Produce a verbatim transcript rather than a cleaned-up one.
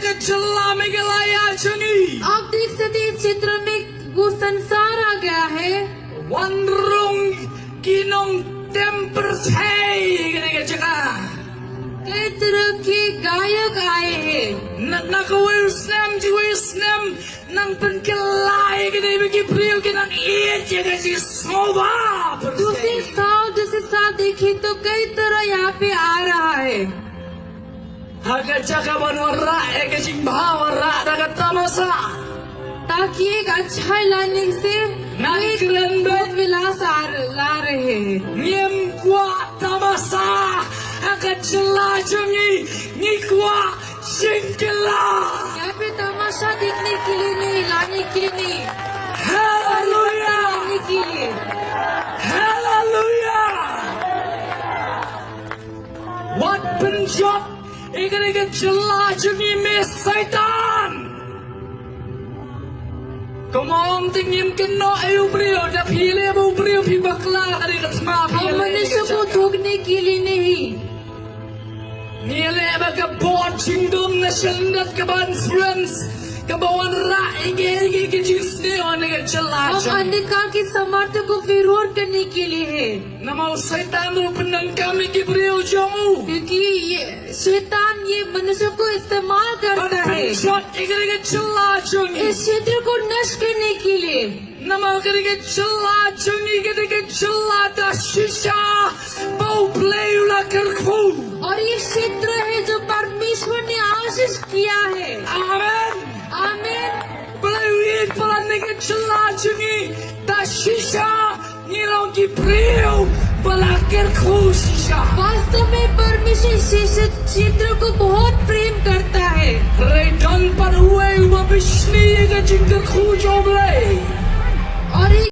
Ka jylla Meghalaya jong ngi. आप देख सकते हैं, इस क्षेत्र में वो संसार आ गया है। Wan rung ki nongtem pyrthei ha kane ka jaka. कई तरह के गायक आए हैं। Na, na kawei u snem, kawei u snem, nang pynkylla ïa kine ki briew ki nang ïeit ïa ka jingsngewbha pyrthei. दूसरे साल, दूसरे साल देखिए तो कई तरह यहाँ पे आ रहा है। Ha ka jaka ban wanrah ïa ka jingbha, wanrah da ka tamasa. ताकि एक अच्छा लाने से nang एक kren beit, भोग विलास आ, ला रहे हैं। Ngim kwah tamasa ha ka jylla jong ngi, ngi kwah jingkylla. यहाँ पे तमाशा देखने के लिए नहीं, लाने के लिए नहीं। Haleluya. लाने के लिए। Haleluya. Wat pynjot ïa kane ka jylla jong ngi, me Soitan. Kumno te ngim kynnoh ïa u briew, da phi leh ba u briew phi bakla ha kane ka thma, phi हम leh मनुष्य ka को jaka thokने के लिए नहीं। Ngi leh ba ka bor jingdum na shynrang kaba influence, kaba wanrah ïa ngi, ïa ngi ka jingsniew ha kane ka jylla jong ngi. हम अंधकार के सामर्थ्य को विरोध करने के लिए है। Namar u Soitan u pyndonkam ïa ki briew jong u. क्योंकि ये शैतान ये मनुष्य को इस्तेमाल करता है। Ban pynjot ïa kane ka jylla jong ngi. इस क्षेत्र को नष्ट करने के लिए। Namar kane ka jylla jong ngi, kane ka jylla da shisha ba U Blei u la kyrkhu. और ये क्षेत्र है जो परमेश्वर ने आशीष किया है। Amen. आमीन। Blei u ïeit palat na ka jylla jong ngi, da shisha ngi long ki briew ba la kyrkhu shisha. वास्तव में परमेश्वर इस क्षेत्र को बहुत प्रेम करता है। Hynrei don pat uwei uba bishni ïa ka jingkyrkhu jong U Blei.